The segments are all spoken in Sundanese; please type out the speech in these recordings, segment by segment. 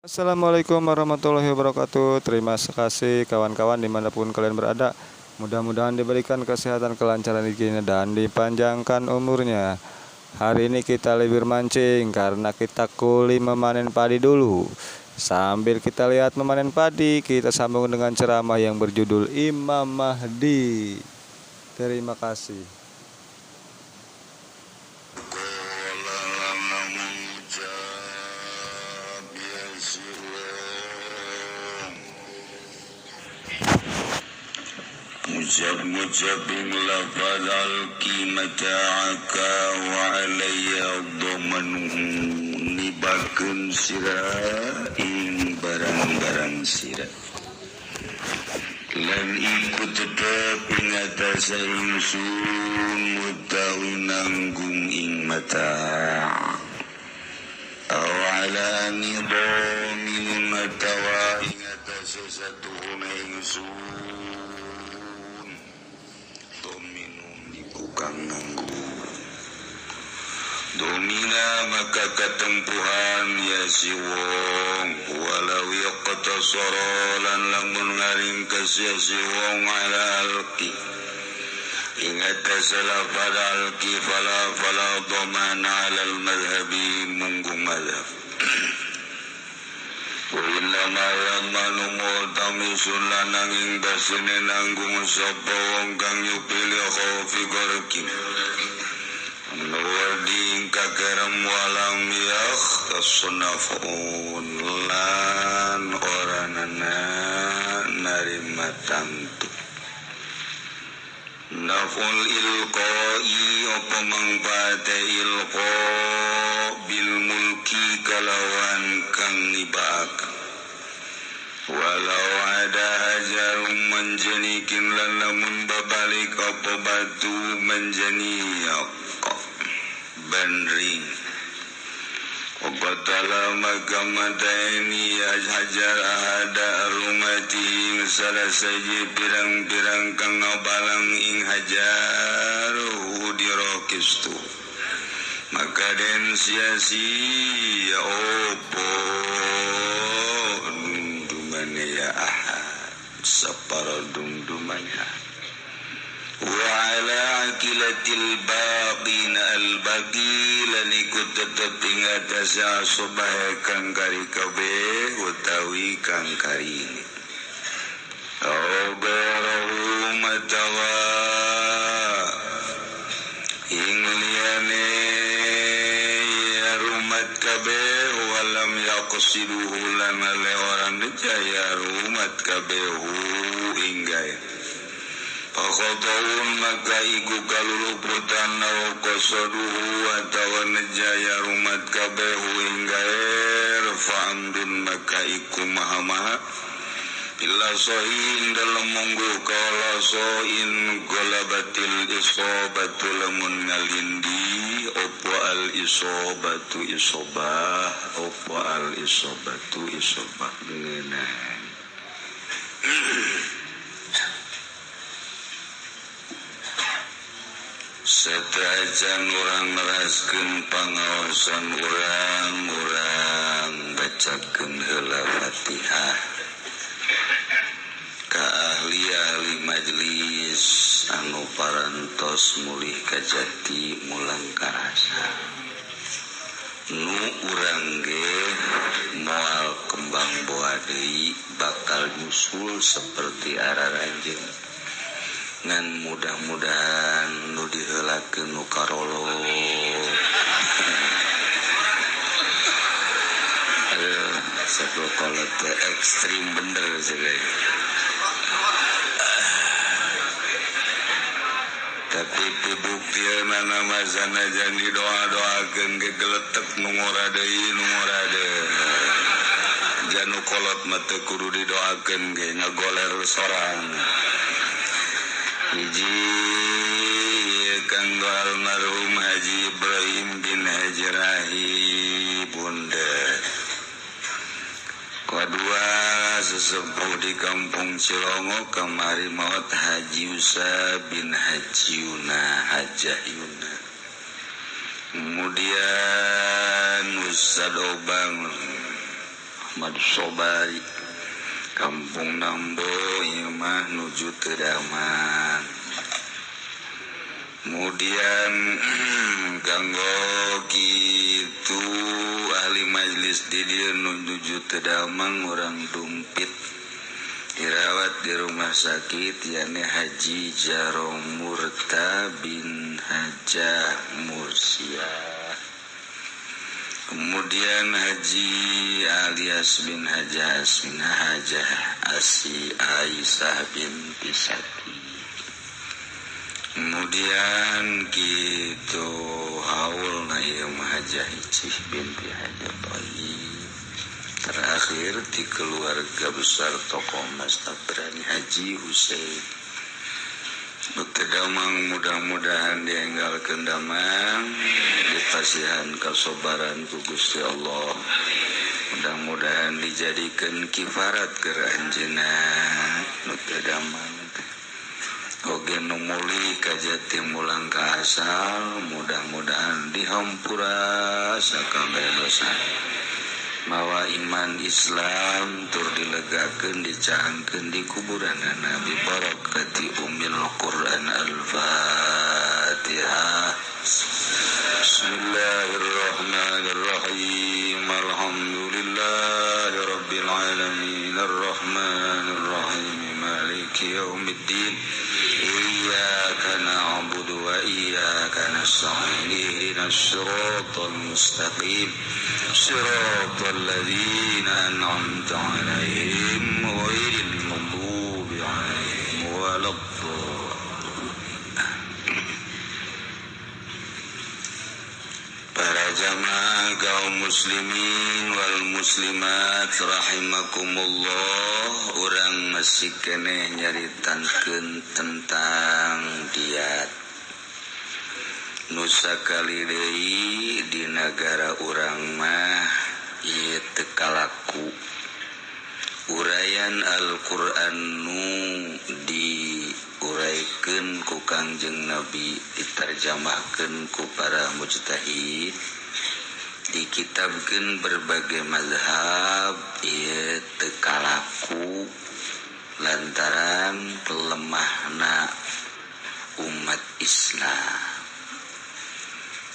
Assalamualaikum warahmatullahi wabarakatuh. Terima kasih kawan-kawan dimanapun kalian berada. Mudah-mudahan diberikan kesehatan, kelancaran rezekinya, dan dipanjangkan umurnya. Hari ini kita libur mancing karena kita kuli memanen padi dulu. Sambil kita lihat memanen padi, kita sambung dengan ceramah yang berjudul Imam Mahdi. Terima kasih. Mujab-mujabin lafaz alki mata'aka wa alayya dhamanuhu nibakeun sira ing barang-barang sira lan iku tetep ing atase ingsun utawi nanggung ing mata' aw ala nidamin atawa ing atase satuhuna ingsun kang nanggung domina maka katempuhan ya si wong walau yaqtasara lan lamun ngaringkes ya si wong ala alqi ingat salaf alqi fala fala dhamana ala al madhhabi munggu madhhab Ulama yamanu multamisun lananging basine nanggung sapa wong kang nyupili khaufi gorkin Nuwarding kakerem walam yakhtasnafun lan oranana narima tantu Naful ilqai apa mangpaate ilqa bil mulki kalawan kang nibak walau ada hajarum menjenikin lan lamun babalik apa batu menjeniak bandring Qatala makamataini hajar ahada rumati salah saji pirang-pirang kang ngabalang ing hajar udirokistu maka den sia-sia opo dungdumane ya ahad sapara dungdumane wa ala aqilatil baqina al baqi lan iku tetep ing atase asobah kang kari kabeh utawi kang kari ini au garahu matawa ing liyane ya rumat kabeh walam yaqsiduhu lan ale orang jaya rumat kabeh ing gae Fakhotaun maka iku kaluluputan aw qasaduhu atawa nejaya rumat kabehu hingga fa'amdun maka iku maha-maha illa sohin dalam munggu kala sohin golabatil isobatu lamun ngalindi opo al isobatu isobah opo al isobatu isobah ngeunaan Setajan orang neraskeun pangaosan urang bacakeun heula Fatihah ka ahli-ahli majelis anu parantos mulih ka jati mulang karasa nu urang ge moal kembang boa deui bakal nyusul seperti araranjeun ngan mudah-mudahan nu diheulakeun nu karolo. Aduh, satu kolot teh ekstrim bener sih. Tapi pibuktiana nama sanajan didoa-doakeun gegeletek nu ngora deui nu ngora deui. Janu kolot mah teu kudu didoakeun ge ngagoler sorang. Hiji kanggo almarhum Haji Ibrahim bin Haji Rahi Bunda. Kedua sesepuh di kampung Cilongo kamari maut Haji Yusa bin Haji Yuna Hajah Yuna. Kemudian Ustad Obang Ahmad Sobari Kampung Nambo ieu mah nuju teu damang. Kemudian kanggo kitu ahli majelis di dieu nuju teu damang urang Dumpit dirawat di rumah sakit yakni Haji Jaromurta bin Haja Mursiah. Kemudian Haji alias bin Haja Asmina Haja Asi Aisyah binti Saki. Kemudian gitu haul na ieu mah Haja Icih binti Haja Thayyib. Terakhir di keluarga besar tokoh Mas Tabrani Haji Husein. Damang mudah-mudahan dienggalkeun damang, dipasihan kasobaran ku Gusti Allah. Mudah-mudahan dijadikeun kifarat keur anjeunna nu teu damang. Oge nu muli ka jati mulang ka asal, mudah-mudahan dihampura sakabeh dosa. Mawa iman Islam tur dilegakeun dicaangkeun di kuburan Nabi barakati umil Quran. Al-Fatihah. Bismillahirrahmanirrahim. Alhamdulillahi rabbil alamin arrahmanir rahim maliki yaumiddin. Iyyaka na'budu wa iyyaka nasta'in ihdinas siratal mustaqim siratal ladzina an'amta 'alaihim ghairil maghdubi 'alaihim waladdallin. Para jamaah kaum muslimin wal muslimat rahimakumullah, urang masih keneh nyaritankeun tentang diat. Nu sakali deui di nagara urang mah ieu teu kalaku. Uraian Al-Qur'an nu diuraikeun ku Kangjeng Nabi, diterjemahkeun ku para mujtahid, dikitabkeun berbagai mazhab, ieu teu kalaku lantaran lemahna umat Islam.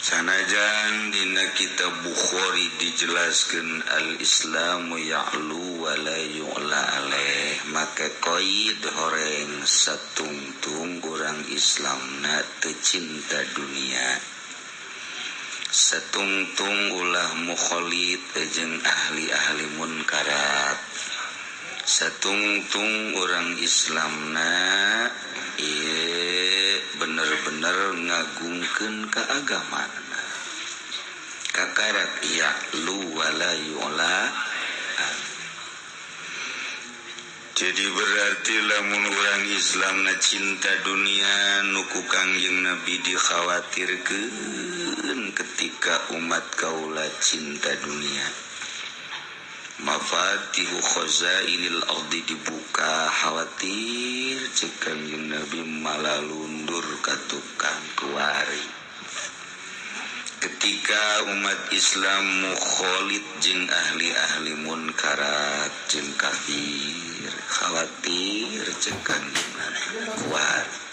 Sanajan dina kitab Bukhari dijelaskeun al-Islamu ya'lu wa la yu'la alaih, maka qaid horeng satungtung urang Islamna teu cinta dunia, satungtung ulah mukhalid jeung ahli-ahli munkarat, satungtung urang Islamna ieu bener-bener ngagungkeun ka agamana. Kakarak ya'lu wa la yu'la. Jadi berarti lamun urang Islamna cinta dunia nu ku Kangjeng Nabi dikhawatirkeun ketika umat kaula cinta dunia. Mafatihu khazainil ardi dibuka, khawatir cek Kangjeng Nabi malah lundur ka tukang kuari. Ketika umat Islam mukhalid jeung ahli-ahli munkarat jeung kafir, khawatir cek Kangjeng Nabi kuari.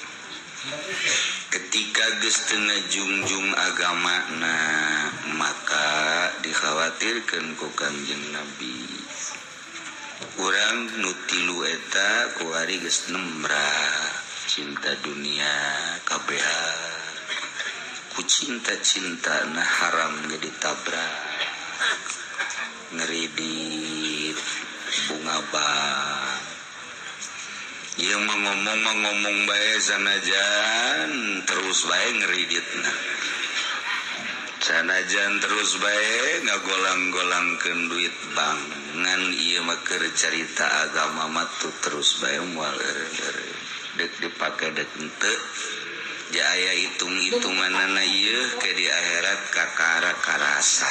Ketika geus teu ngajungjung agamana, maka dikhawatirkeun ku Kangjeng Nabi. Urang nu tilu eta kuari geus nembrah cinta dunia kabehan. Ku cinta-cinta na haram ge ditabrak, ngeridit bunga bank. Ieu mah ngomong bae sanajan terus bae ngeriditna. Sanajan terus bae ngagolang-golangkeun duit bank. Ngan ieu mah keur carita agama mah terus bae moal eureun. Dek dipake dek henteu. Ja aya hitung-hitunganana ieu ke di akhirat kakara karasa.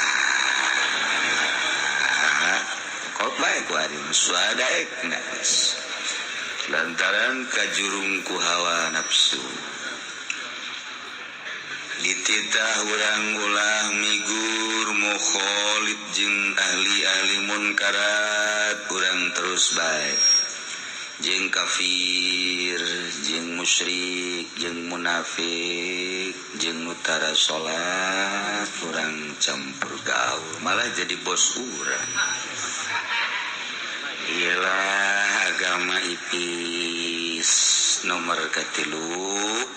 Kok bae ku ari suadaek geus. Lantaran kajurung ku hawa nafsu. Dititah urang ulah migur mukholid jeung ahli-ahli munkarat urang terus bae jeung kafir jeung musyrik jeung munafik jeung utara salat urang campur gaul malah jadi bos urang. Iyalah agama ipis nomor katilu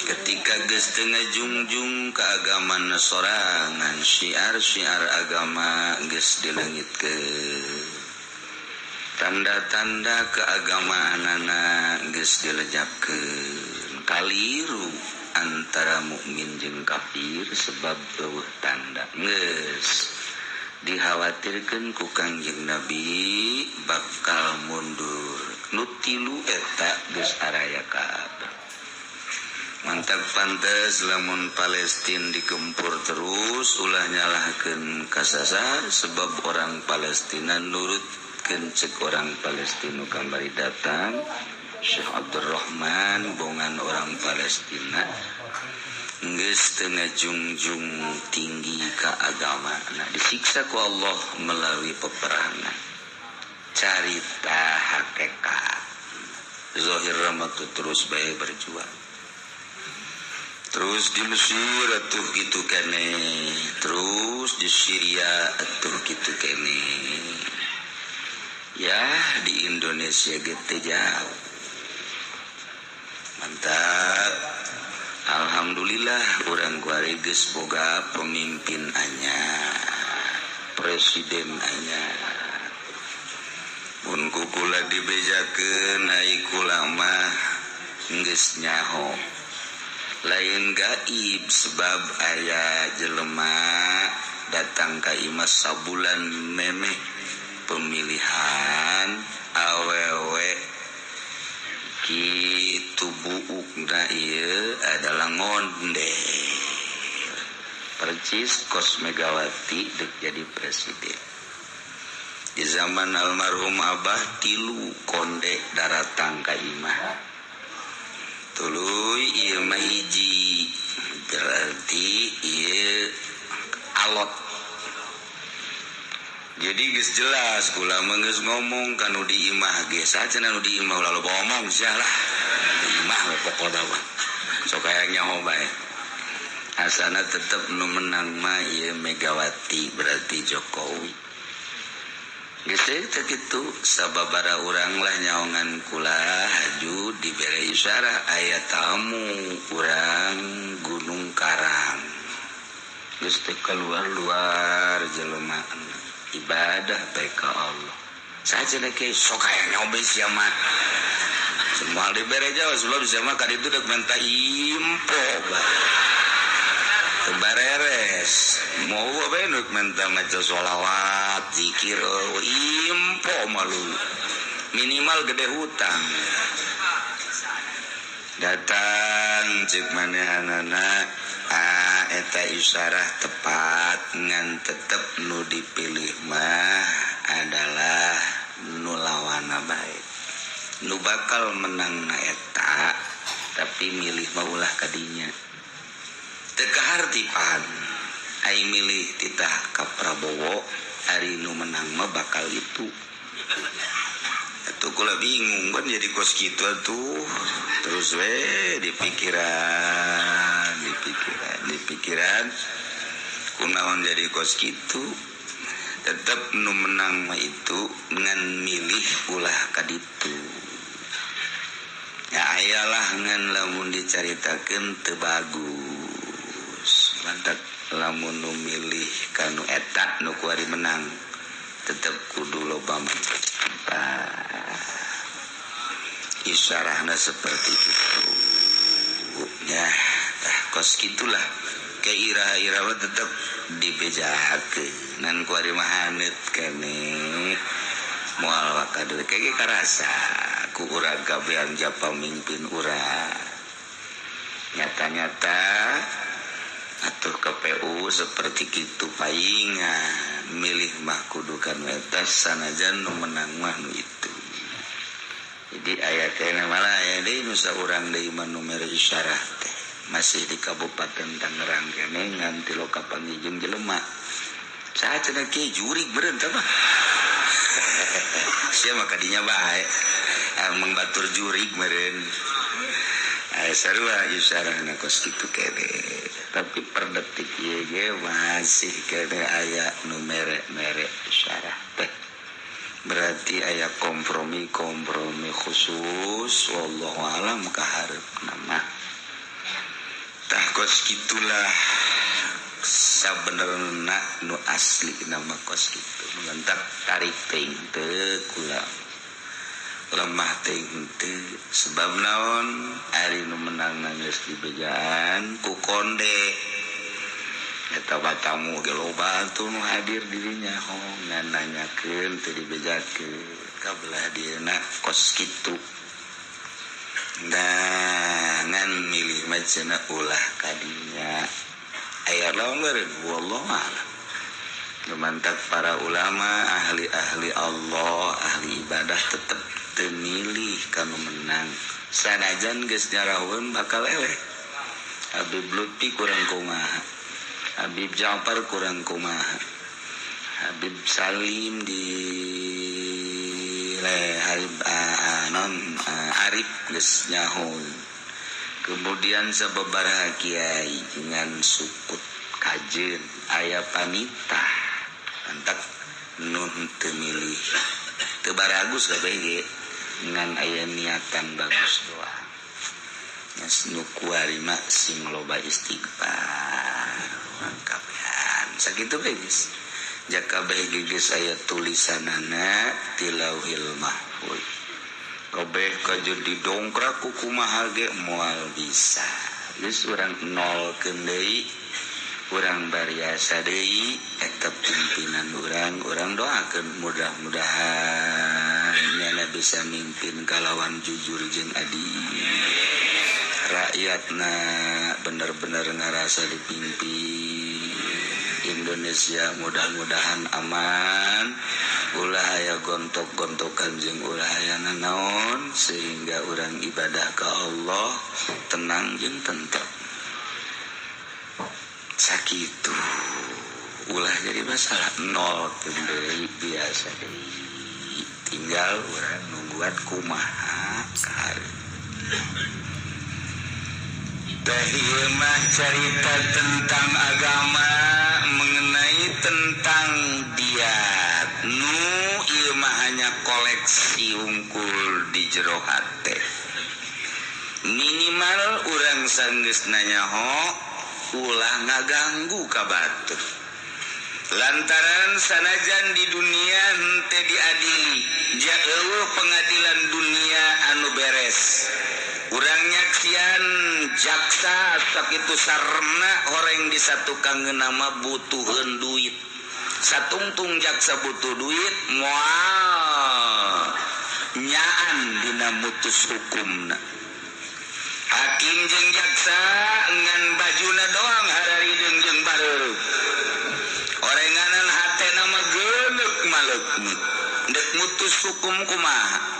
ketika geus teu ngajungjung ka agama sorangan syiar-syiar agama geus dileungitkeun tanda-tanda keagamaanana geus dilejapkeun kaliru antara mukmin jeung kafir sebab eueuh tanda geus dikhawatirkeun ku Kangjeng Nabi bakal mundur nu tilu eta geus araya kabeh. Mantap pantes lamun Palestina digempur terus ulah nyalahkeun kasasa sebab orang Palestina nurut kencek orang Palestina kembali datang Syekh Abdurrahman bongan orang Palestina geus teu ngajungjung tinggi ka agama nah disiksa ku Allah melalui peperangan carita hakikat zahir ramatu terus bae berjuang terus di Mesir atuh kitu kene terus di Syria atuh kitu kene ya di Indonesia gitu jauh mantap. Alhamdulillah urang kuari geus boga pemimpin anyar presiden anyar mun ku kula dibejakeun ai kula mah geus nyaho lain gaib sebab aya jelema datang ka imah sabulan memeh pemilihan awewe kitu buukna ieu adalah ngonde percis kos Megawati dek jadi presiden di zaman almarhum Abah tilu konde daratang ka imah tuluy ieu mah hiji berarti ieu alot. Jadi geus jelas kula mah geus ngomong ka nu di imah ge saja nu di imah ulah loba omong sia lah di imah we pokona mah sok hayang nyaho bae asana tetep nu menang mah ieu Megawati berarti Jokowi geus teh kitu sababara urang lah nyaongan kula haju dibere isyarah aya tamu urang Gunung Karang geus teh keluar-luar jelema ibadah baik ka Allah saja ke sok hayang nyobe sia mah semua dibere jauh sebelum sia mah ka ditu dek menta impo bae teu bareres mau bae nu menta maca sholawat zikir impo malu minimal gede hutang datang cek manehanana eta isyarah tepat ngan tetep nu dipilih mah adalah nu lawana bae nu bakal menang na eta tapi milih mah ulah kadinya teu kahartipan ai milih titah ka Prabowo ari nu menang mah bakal itu atuh kula bingung kan jadi kos kitu atuh terus we dipikiran dipikiran kunaon jadi kos kitu tetep nu menang mah itu ngan milih ulah kaditu ya ayalah ngan lamun dicaritakeun teu bagus mantap lamun nu milih kanu eta nu kuari menang tetep kudu loba isyarahna seperti itu ya tah kos kitulah ke ira-ira tetep dibejakeun nan kuari mah haneut keneh moal wakadeu kege karasa ku urang kabehan japa pamimpin urang nyata-nyata atuh KPU seperti kitu paingan milih mah kudu kanu eta sanajan nu menang mah nu itu. Jadi aya teh malah aya deui nu saurang deui mah nu mere isyarah teh. Masih di Kabupaten Tangerang kene ngan ti loka panggih jeung jelema. Saha cenah kieu jurig meureun tah mah. Sia mah kadinya bae. Emang batur jurig meureun. Sarua isarahna kos kitu kene. Tapi per detik ieu ge masih kene aya nu mere-mere syarah teh. Berarti aya kompromi-kompromi khusus wallahu alam kahareupna mah. Tah kos kitulah sabenerna nu asli nama kos kitu. Mantap tarik teuing teu kula. Lemah teuing teu sebab naon ari nu menang geus dibejaan ku konde. Eta batamu ge loba atuh nu hadir dirinya hong ngan nanyakeun teu dibejakeun ka belah dieuna kos kitu. Ngan milih mah cenah ulah kadinya. Aya lawan meureun wallahu a'lam. Lumantak para ulama, ahli-ahli Allah, ahli ibadah tetep teu milih kanu menang. Sanajan geus nyaraweun bakal eleh. Habib Lutfi kurang kumaha, Habib Ja'far kurang kumaha, Habib Salim di Habib non Arif geus nyaho. Kemudian sababaraha kiai dengan sukut kajeun aya panita antak nun teu milih teu baragus kabeh ge ngan aya niatan bagus doa. Geus nu kuari mah sing loba istighfar kabehan sakitu we geus. Jaka kabeh ge geus aya tulisanana ti Lauhil Mahfuz. Kabeh kajeun didongkrak ku kumaha ge moal bisa. Geus urang nolkeun deui, urang bariasa deui eta pimpinan urang, urang doakeun mudah-mudahan nyana bisa mimpin kalawan jujur jeung adil. Rakyatna bener-bener ngarasa dipimpin. Indonesia mudah-mudahan aman, ulah aya gontok-gontokan jeung ulah aya nanaon sehingga urang ibadah ka Allah tenang jeung tentrem. Sakitu ulah jadi masalah nol deui biasa deui tinggal urang nungguan kumaha kaharep. Teh ieu mah carita tentang agama mengenai tentang diat nu ieu mah hanya koleksi unggul di jero hate. Minimal urang sanggeus nanyaho ulah ngaganggu ka batur. Lantaran sanajan di dunia henteu diadili, jauh pengadilan dunia anu beres. Urang nyaksian jaksa sakitu saremna horeng di satukang nama butuheun duit. Satungtung jaksa butuh duit moal nyaan dina mutus hukumna. Hakim jeung jaksa ngan bajuna doang hararideung jeung bareureuk. Orenganan hatena mah geuneuk maleukmeut. Deuk mutus hukum kumaha?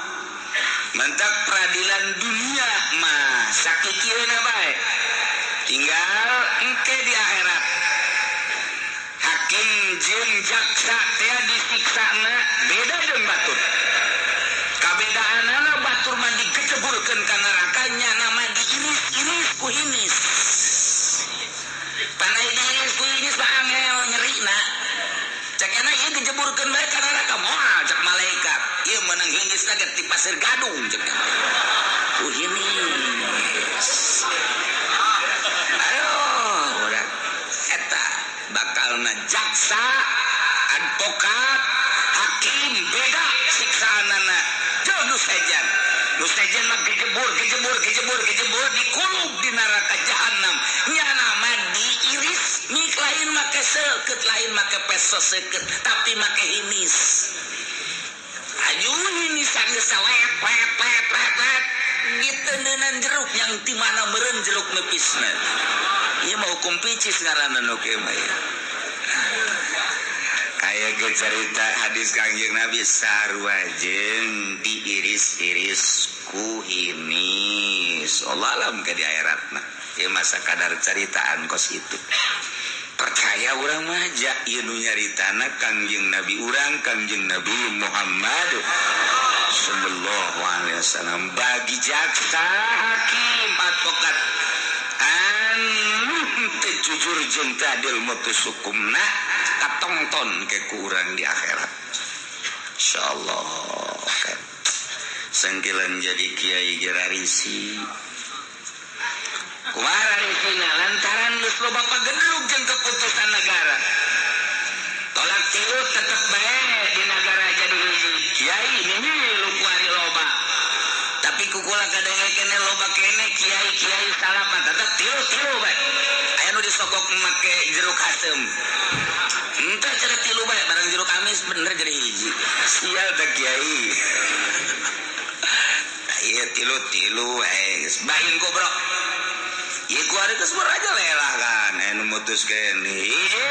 Mentak peradilan dunia mah sakikieuna bae. Tinggal engke di akhirat. Hakim jeung jaksa teh disiksana beda jeung batur. Kabedaanana batur mah dikeceburkeun ka neraka nyana mah diiris-iris ku hinis. Panai diiris ku hinis mah angel nyerina. Cek enak ieu dijeburkeun bae ka neraka moal cek malaikat. Ieu meunang hinis ge ti pasir gadung cek. Ku hinis. Ayo urang eta bakalna jaksa, advokat, hakim beda siksaanana. Jauh nu sejen. Nu sejen mah gejebur, gejebur, gejebur, gejebur dikulub di neraka jahanam. Nyana mah diiris, mik lain make seukeut, lain make peso seukeut, tapi make hinis. Aju hinis geus sawet, wet, wet, wet, wet. Ditendeunan jeruk yang ti mana meureun jeruk nepisna. Ieu mah hukum picis ngaranna nu kieu mah ya. Aya ge carita hadis Kangjeng Nabi sarua jeung diiris-iris ku hinis. Allah alam ke di akhiratna. Ieu masa kadar caritaan kos itu. Percaya urang mah ja ieu nu nyaritana Kangjeng Nabi urang Kangjeng Nabi Muhammad sallallahu alaihi wasallam bagi jaksa hakim advokat anu teu jujur jeung teu adil mutus hukumna katongton ke ku urang di akhirat. Insyaallah kan. Sengkilan jadi kiai gerarisi. Kumaha rarisina lantaran geus loba pagedrug jeung keputusan negara. Tolak tilu tetep bae di negara jadi hiji. Kiai milu kuari loba. Tapi kukula kadenge kene loba kene kiai-kiai salapan tetep tilu-tilu bae. Aya nu disogok make jeruk asem. Henteu cenah tilu bae barang jeruk amis bener jadi hiji. Sial da kiai. Ieu tilu-tilu bae geus bain goblok. Ieu kuari geus merajalela kan aya nu mutuskeun hiji.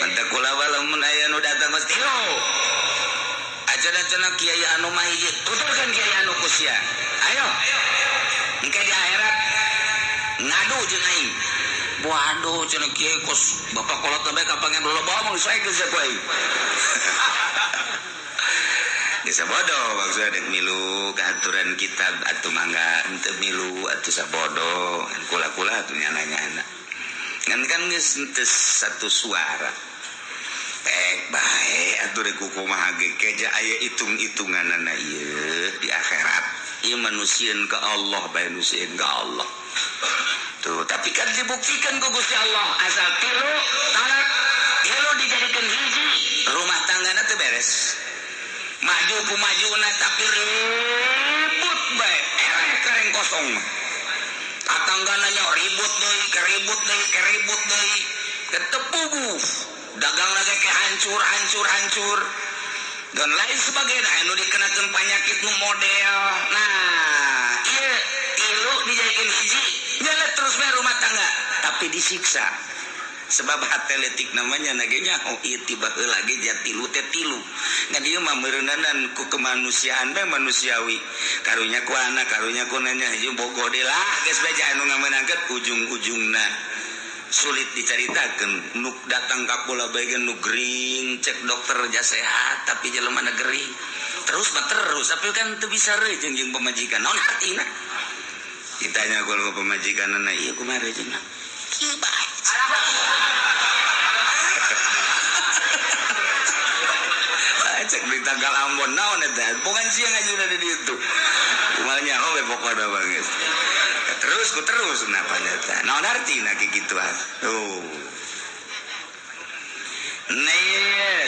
Mantak kula lamun aya nu datang geus tilu. Acan-acan kiai anu mah hiji, tuturkeun kiai anu ku sia. Ayo. Engke di akhirat ngadu jeung aing. Waduh cenah kiai kos bapak kolot bae kapangen loba omong saekeun sia ku aing. Geus bodoh maksudna dek milu ka aturan kitab atuh mangga henteu milu atuh sabodoh kula-kula atuh nyana-nyana. Ngan kan geus henteu satu suara. Pek bae atuh rek kumaha ge keja aya hitung-hitunganana ieu di akhirat. Ieu manusieun ka Allah bae nusieun ka Allah. Tuh, tapi kan dibuktikan ku Gusti Allah asal tilu talak tilu dijadikeun hiji rumah tanggana teu beres. Maju ku majuna tapi ribut bae ereh kereng kosong. Tatanggana nya ribut deui, keribut deui, keribut deui. Ketepuguh. Dagang lagi ke hancur, hancur, hancur dan lain sebagainya. Anu dikenakan penyakit nu model. Nah, ieu tilu dijadikan hiji, jalan terus bae rumah tangga, tapi disiksa. Sebab hate leutik namanya nage nyaho ieu tiba heula ge jati tilu teh tilu. Ngan ieu mah meureunanan ku kemanusiaan bae manusiawi. Karunya ku anak, karunya ku nanya hiji bogoh deui lah geus bae anu ngamenangkeun ujung-ujungna. Sulit diceritakan nuk datang ka pula bagian nu gering cek dokter ja sehat tapi jelema na gering terus mah terus tapi kan teu bisa rejeung jeung pamajikan naon hartina ditanya ku pamajikanna ieu kumaha rejeungna kieu bae cek di tanggal Ambon naon eta bukan sia ngajuna di ditu kumaha nyaho we pokona banget terus ku terus napa eta naon artina kikituan tuh nih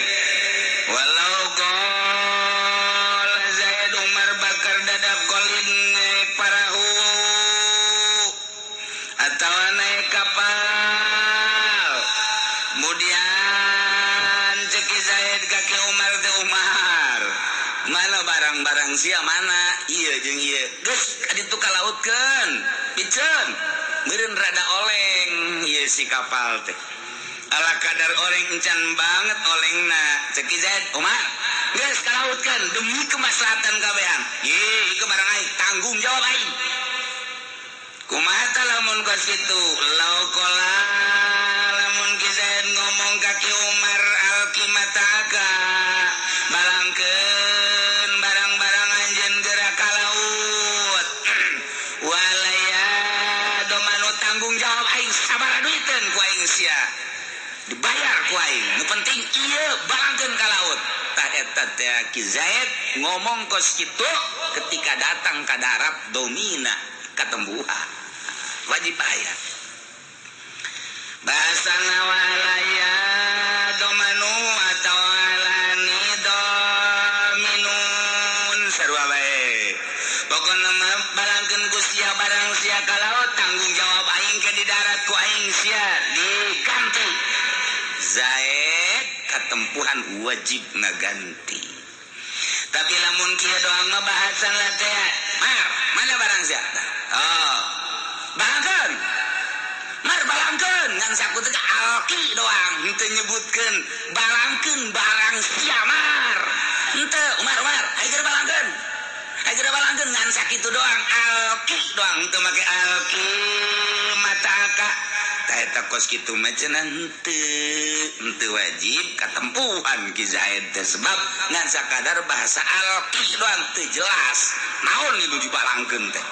walau qol Zaid Umar Bakar dadap kolin naik parahu atau naik kapal kemudian ceki Zaid kaki Umar teh Umar mana barang-barang sia mana ieu jeung ieu geus kaditu ka lautkeun piceun meureun rada oleng ieu si kapal teh ala kadar oleng encan banget olengna ceki Zaid Umar geus ka lautkeun demi kemaslahatan kabehan ieu ieu barang aing tanggung jawab aing kumaha tah lamun kos kitu laukola lamun ki Zaid ngomong ka Ki Umar alqimataka balangkeun barang-barang anjeun geura ka laut walaya domanu tanggung jawab aing sabaraha duiteun ku aing sia dibayar ku aing nu penting ieu balangkeun ka laut tah eta teh Ki Zaid ngomong kos kitu ketika datang ka darat domina katembuhan wajib bayar bahasa nawalaya domanu atau alani dominun sarua bae pokona mah balangkeun ku sia barang sia ka laut tanggung jawab aing ke di darat ku aing sia diganti Zaid katempuhan wajib ngaganti tapi lamun kieu doang mah bahasan lah teh mar mana barang sia oh balangkeun mar balangkeun ngan saku teh alki doang henteu nyebutkeun balangkeun barang sia mar henteu Umar Umar hayu keur balangkeun Ayo balangkeun ngan sakitu doang alki doang teu make alki mataka tah eta kos kitu mah cenah henteu wajib katempuhan Ki Zaid teh sebab ngan sakadar bahasa alki doang teu jelas naon ieu dibalangkeun teh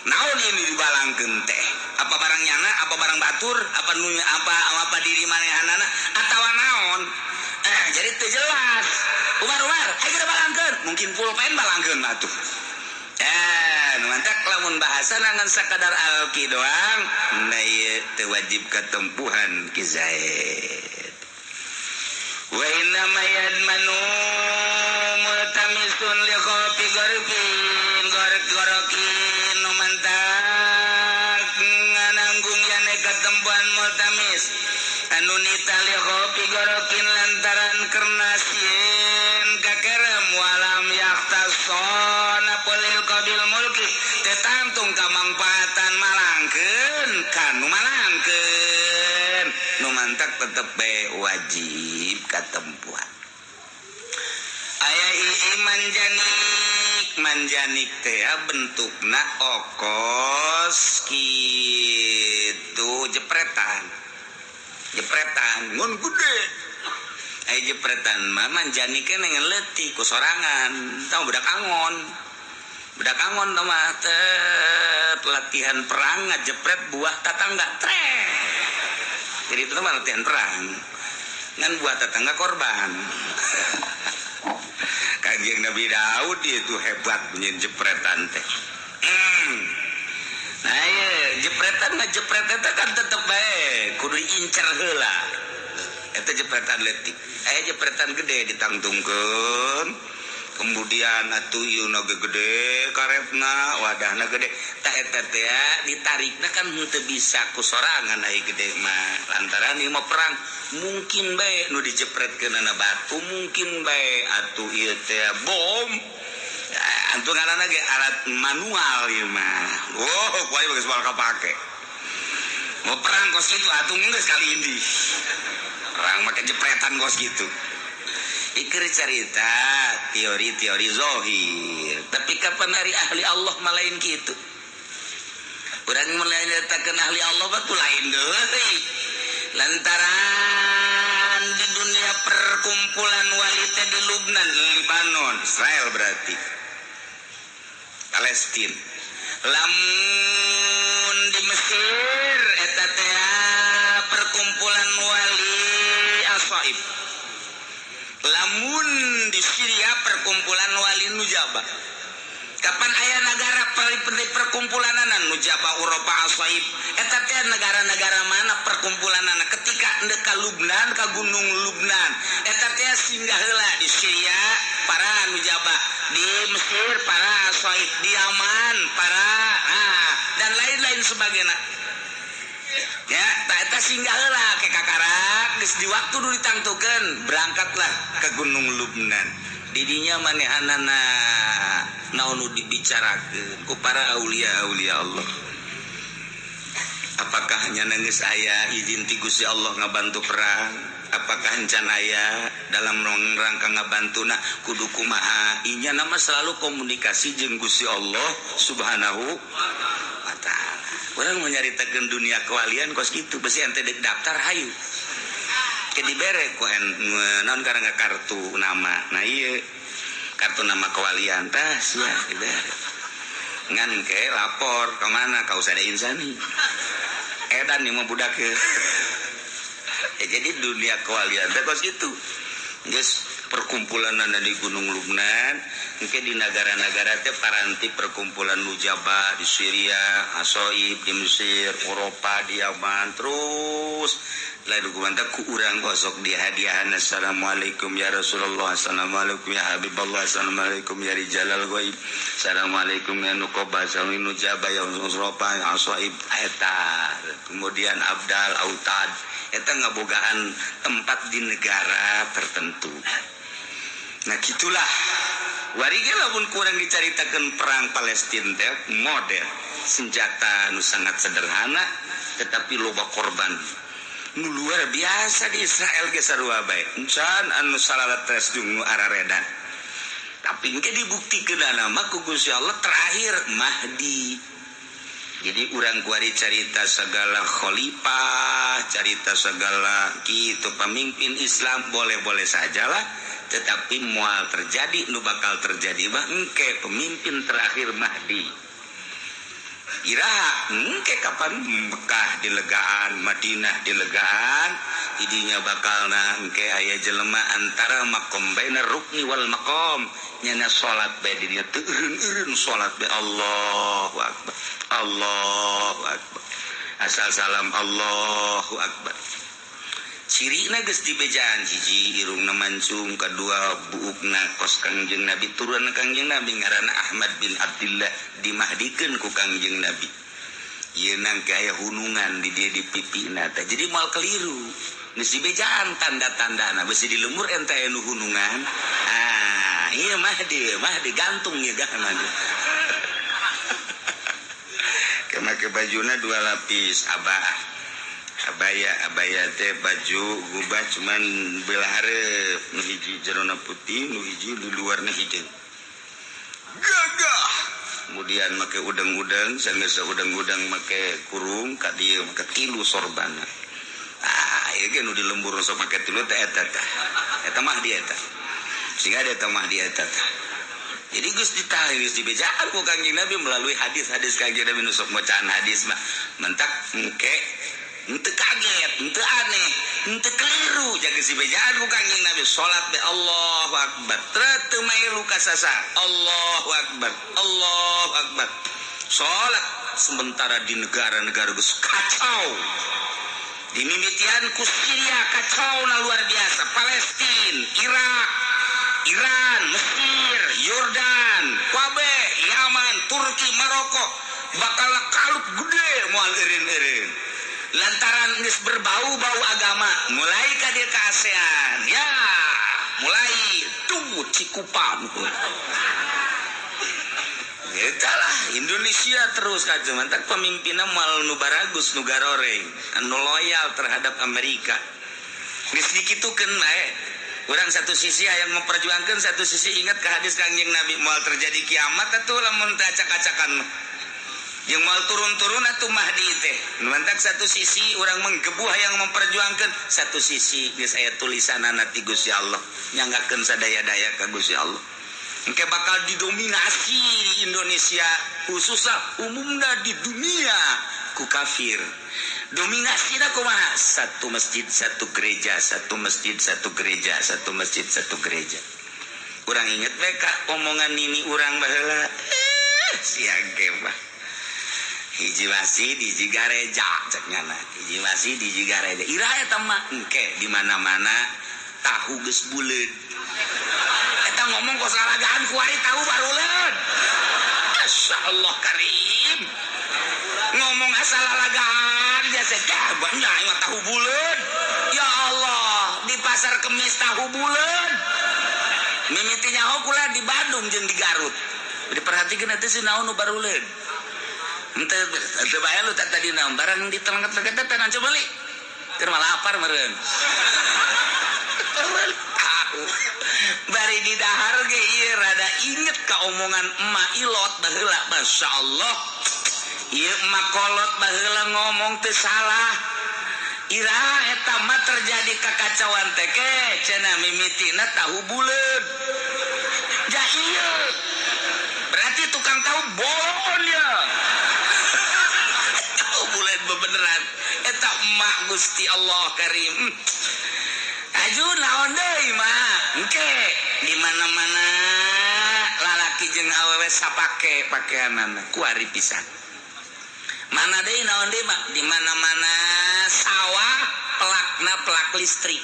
naon ini dibalangkeun teh apa barang nyana apa barang batur apa nu apa apa diri manehanana atawa naon jadi teu jelas Umar ayo balangkeun mungkin pulpen balangkeun atuh mantak lamun bahasa ngan sakadar alki doang nah ieu teu wajib katempuhan Ki Zaid wa inna ma yadmanu multamisun li khawfi garfin gorok-gorokin nu mantak ngananggung yane katempuhan multamis anu nita li khawfi gorokin lantaran karena sieun kakerem walam yaktasona polil qabil mulki tetantung kamangpaatan malangkeun kanu malangkeun nu mantak tetep bae wajib katempuhan aya ieu manjanik manjanik teh bentukna okos kitu jepretan jepretan ngun gede aya jepretan mah manjanik ngan leutik ku sorangan tah budak angon tah mah teh latihan perang ngajepret buah tatangga trek jadi itu mah latihan perang ngan buah tetangga korban. Kanjeng Nabi Daud itu hebat punya jepretan teh. Nah iya jepretan ngajepret eta kan tetep bae kudu diincer heula. Eta jepretan leutik. Aya jepretan gede ditangtungkeun. Kemudian atuh ieu na gede karetna wadahna gede tah eta teh ditarikna kan henteu bisa ku sorangan aya gede mah lantaran ieu mah perang mungkin bae nu dijepretkeunana batu mungkin bae atuh ieu teh bom antu ngaranna ge alat manual ieu mah oh kuari geus bakal kapake mau perang kos kitu atuh geus kali indi perang make jepretan kos kitu. Ikir cerita teori-teori zohir tapi kapan hari ahli Allah malain gitu urang mulai nyatakan ahli Allah batu lain deui lantaran di dunia perkumpulan wali teh di Lubnan Libanon Israel berarti Palestina lamun di Mesir eta teh perkumpulan wali Asaib lamun di Syria perkumpulan wali Nujaba kapan aya negara perkumpulanan Nujaba Eropa Asaib eta teh negara-negara mana perkumpulanana ketika endek ka Lubnan ka Gunung Lubnan eta teh singgah heula di Syria para Nujaba di Mesir para Asaib di Yaman para dan lain-lain sebagainya ya tak eta singgah heula ke kakarak geus di waktu nu ditangtukeun berangkatlah ke Gunung Lubnan didinya manehanana naon nu dibicarakeun ku para aulia-aulia Allah apakah nya geus aya izin ti Gusti Allah ngabantu perang apakah encan aya dalam rangka ngabantuna kudu kumaha inya nama selalu komunikasi jeung Gusti Allah Subhanahu wa taala. Orang mau nyaritakeun dunia kewalian kos kitu besi ente dek daftar hayu ke dibere ku naon karena kartu nama nah ieu kartu nama kewalian tah sia dibere ngan ke lapor ke mana ka usada insani edan ieu mah budak ya jadi dunia kewalian teh kos kitu geus perkumpulan di Gunung Lubnan mungkin di negara-negara teh paranti perkumpulan Nujaba di Syria, Asoib di Mesir, Eropa di Yaman terus lain dukungan teh ku urang osok dihadiahan assalamualaikum ya Rasulullah assalamualaikum ya Habibullah assalamualaikum ya Rijalal Ghaib assalamualaikum ya Nuqaba assalamualaikum Nujaba ya Eropa Asoib eta kemudian Abdal Autad eta ngabogaan tempat di negara tertentu. Nah gitulah warige lamun kurang dicaritakeun perang Palestina teh model senjata nu sangat sederhana tetapi loba korban nu luar biasa di Israel ge sarua bae encan anu salalates jeung nu araredan. Tapi Tapi engke dibuktikeun mah ku Gusti Allah terakhir Mahdi. Jadi urang kuari carita segala khalifah, carita segala gitu pemimpin Islam boleh-boleh sajalah, tetapi moal terjadi nu bakal terjadi mah engke pemimpin terakhir Mahdi. Iraha engke kapan Mekah dilegaan, Madinah dilegaan, idinya bakalna engke aya jelema antara makom baina rukni wal maqam, nyana salat bae di dieu teu eureun-eureun salat bae Allahu akbar. Allahu akbar. Asal salam Allahu akbar. Cirina geus dibejaan hiji irungna mancung, kadua buukna kos Kangjeng Nabi, turun Kangjeng Nabi ngaranna Ahmad bin Abdillah dimahdikeun ku Kangjeng Nabi. Ieu nangke aya hunungan di dieu di pipina teh. Jadi moal keliru. Geus dibejaan tanda-tandana, besi di lembur ente aya nu hunungan. Ah, ieu Mahdi, Mahdi gantung ieu gah Mahdi. Make bajuna dua lapis abah. Abaya abaya teh baju gubah cuman belah hareup, nu hiji jerona putih, nu hiji di luarna hideung. Gagah. Kemudian make udang-udang, sanggeus udang-udang make kurung ka dieu make tilu sorbana. Ah, ieu ge nu di lembur sok make tilu teh eta tah. Eta mah di eta. Sehingga eta mah di eta tah. Jadi geus ditahan geus dibejaan ku Kangjeng Nabi melalui hadis-hadis Kangjeng Nabi nu sok macaan hadis mah mentak engke henteu kaget, henteu aneh, henteu keliru jaga si bejaan ku Kangjeng Nabi salat be Allahu akbar. Teu melu kasasa Allahu akbar, Allahu akbar. Salat sementara di negara-negara geus kacau. Di mimitian ku Syria kacau na luar biasa, Palestina, Irak, Iran, Mesir, Yordan, Wabe, Yaman, Turki, Maroko bakal kalut gede moal eureun-eureun. Lantaran geus berbau-bau agama, mulai ka dieu ka ASEAN. Ya, mulai tuh Cikupan. Eta lah Indonesia terus ka mantak pemimpinna moal nu baragus nu garoreng, anu loyal terhadap Amerika. Geus dikitukeun bae. Urang satu sisi hayang memperjuangkan, satu sisi ingat ke hadis Kangjeng Nabi moal terjadi kiamat atuh lamun teu acak-acakan. Jeung moal turun-turun atuh Mahdi teh. Mantak satu sisi urang menggebu hayang memperjuangkan, satu sisi geus aya tulisanana ti Gusti Allah, nyanggakeun sadaya-daya ka Gusti Allah. Engke bakal didominasi di Indonesia, khususnya umumna di dunia ku kafir. Dominasina kumaha? Satu masjid, satu gereja, satu masjid, satu gereja, satu masjid, satu gereja. Urang inget we ka omongan nini urang baheula. Siang ge mah. Hiji masjid, hiji gareja cek nyana. Hiji masjid, hiji gareja. Iraha eta mah engke di mana-mana tahu geus buleud. Eta ngomong kos lalagaan kuari tahu baruleud. Masya Allah karim. Ngomong asal lalagaan biasa banyak mah tahu buleud. Ya Allah, di pasar Kemis tahu buleud. Mimiti nyaho kula di Bandung jeung di Garut. Diperhatikeun eta si naon nu baruleud. Henteu teu bae lu tadi naon barang di telengket-telengket teh coba beli. Keur mah lapar meureun. Tahu. Bari di dahar ge ieu rada inget ka omongan emak ilot baheula masyaallah. Ieu emak kolot baheula ngomong teu salah. Iraha eta mah terjadi kakacauan teh ke cenah mimitina tahu buleud. Ja ieu. Berarti tukang tahu bohong ya. Tahu buleud bebeneran. Eta emak Gusti Allah Karim. Aju naon deui mah? Engke di mana-mana lalaki jeung awewe sapake pakeanana kuari pisan. Mana deui naon deui mah? Di mana-mana sawah pelakna pelak listrik.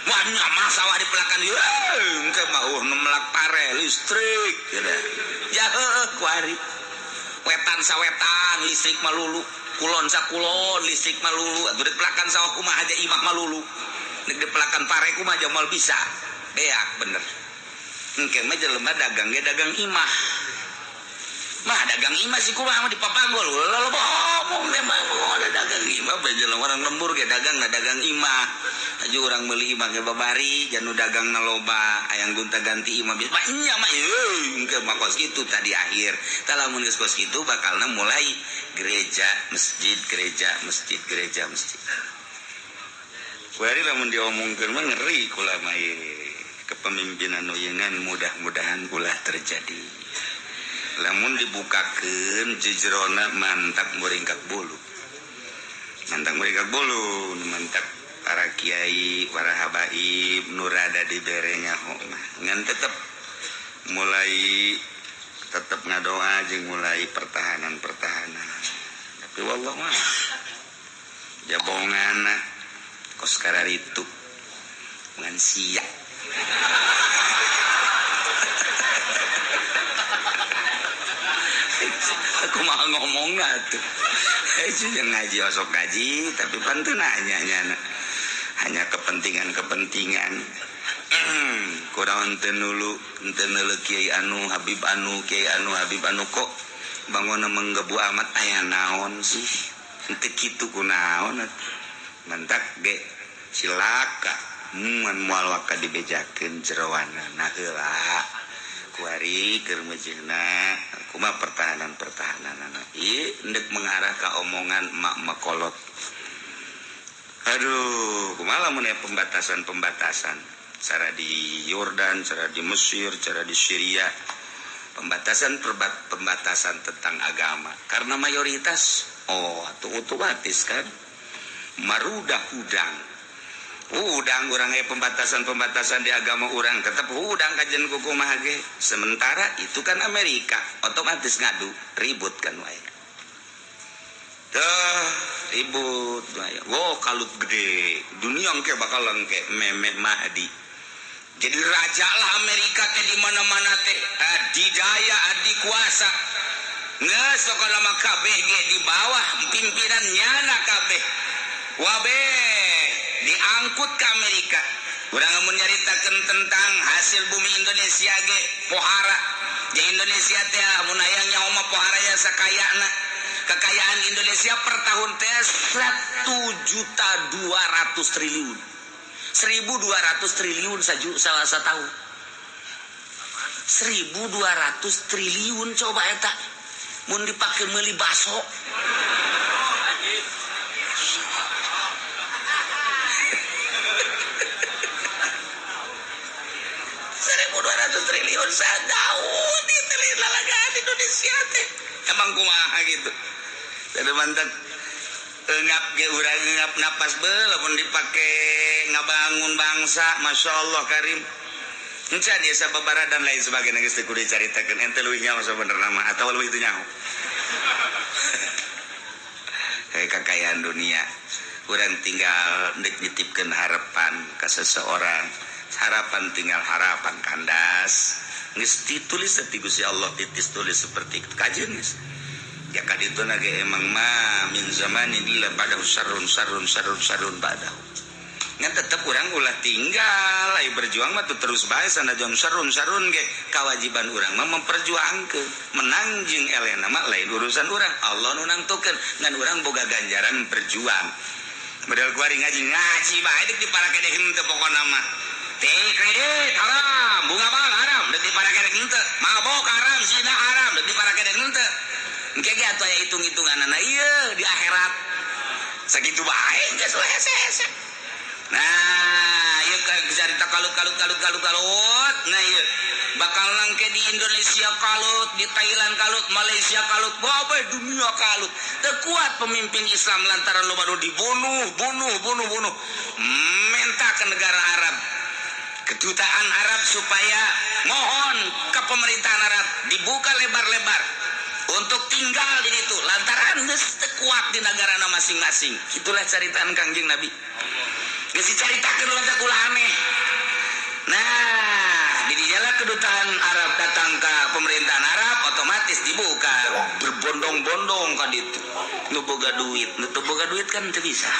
Wah mah sawah dipelakan ieu engke mah nu melak pare listrik ya heueuh kuari. Wetan sawetan listrik malulu, kulon sakulon listrik malulu, atuh dipelakan sawah kumaha aja imah malulu. Nek dipelakan pare kumaha aja moal bisa. Beak bener. Engke mah jelema dagang ge dagang imah. Mah dagang imah sih kumaha mah di papanggol. Loba omong teh mah ada dagang imah bae jelema orang lembur ge dagang na dagang imah. Aju urang meuli imah ge babari janu dagangna loba hayang gonta-ganti imah biasa nya mah euy engke mah kos kitu tadi akhir. Tah lamun geus kos kitu bakalna mulai gereja, masjid, gereja, masjid, gereja, masjid. Kuari lamun diomongkeun mah ngeri kula mah ieu. Kepemimpinan nu yeungan mudah-mudahan ulah terjadi. Lamun dibukakeun jejerona mantap muringkak bulu. Mantap muringkak bulu, mantap para kiai, para habaib nu rada dibere nyaho mah. Ngan tetep mulai tetep ngadoa jeung mulai pertahanan-pertahanan. Tapi wallahu mah jabongan kos kararitu ngan sia. Aku mah ngomong atuh. Jeung ngaji osok ngaji tapi pan teu nanya nyana. Hanya kepentingan-kepentingan. Kurang teu nulu, teu neuleuh kiai anu, Habib anu, kiai anu, Habib anu kok bangunna menggebu amat aya naon sih? Henteu kitu kunaon atuh. Mantak ge silaka mun moal waka dibejakeun jeroana nah heula. Kuari keur meujeuhna kumaha pertahanan-pertahananana. Ieu endek mengarah ka omongan emak-emak kolot. Aduh, kumaha lamun aya pembatasan-pembatasan cara di Yordan, cara di Mesir, cara di Syria. Pembatasan pembatasan tentang agama. Karena mayoritas oh atuh otomatis kan marudah hudang. Hudang urang aya pembatasan-pembatasan di agama urang tetap hudang kajian kuku mah ge. Sementara itu kan Amerika otomatis ngadu ribut kan wae. Tuh ribut wae. Wo kalut gede dunia engke bakal engke meme Mahdi. Jadi raja lah Amerika teh di mana-mana teh adidaya adikuasa. Geus sok lama kabeh ge di bawah pimpinan nyana kabeh. Wabe diangkut ke Amerika. Urang mun nyaritakeun tentang hasil bumi Indonesia ge pohara. Di Indonesia teh mun hayang nyaho mah pohara ya sakayana. Kekayaan Indonesia per tahun teh 1.200 triliun. 1.200 triliun salah satahun. 1.200 triliun coba eta mun dipake meuli baso. Triliun sadaun di lalagaan Indonesia teh emang kumaha gitu. Jadi mantap ngap ge urang ngap napas beuh lamun dipake ngabangun bangsa Masya Allah karim. Encan ya sababara dan lain sebagainya geus teu kudu dicaritakeun ente leuwih nyaho sabenerna mah atawa leuwih teu nyaho. Hei kekayaan dunia urang tinggal ndek nitipkeun harapan ka seseorang. Harapan tinggal harapan kandas geus ditulis teh Gusti Allah titis tulis seperti itu kajeun geus ya kadituna ge emang mah min zamanin illa ba'dahu sarrun sarrun sarrun sarrun ba'dahu ngan tetep urang ulah tinggal ai berjuang mah tuh terus bae sanajan sarrun sarrun ge kewajiban urang mah memperjuangkeun menang jeung elena mah lain urusan urang Allah nu nangtukeun ngan urang boga ganjaran berjuang model kuari ngaji ngaji bae deuk diparake deui henteu pokona mah teh kredit haram, bunga bal haram, deuk diparake deuk henteu, mabok haram, zina haram, deuk diparake deuk henteu. Engke ge atuh aya hitung-hitunganana ieu di akhirat. Sakitu bae geus hese-hese. Nah, ieu carita kalut kalut kalut kalut kalut. Nah ieu bakal nangke di Indonesia kalut, di Thailand kalut, Malaysia kalut, kabeh dunia kalut. Teu kuat pemimpin Islam lantaran loba nu dibunuh, bunuh, bunuh, bunuh. Menta ke negara Arab. Kedutaan Arab supaya mohon ke pemerintahan Arab dibuka lebar-lebar untuk tinggal di situ lantaran geus teu kuat di negarana masing-masing. Itulah caritaan Kangjeng Nabi. Geus dicaritakeun ulah ulah aneh. Nah, di dialah kedutaan Arab datang ke pemerintahan Arab otomatis dibuka berbondong-bondong ka ditu. Nu boga duit, nu teu boga duit kan teu bisa.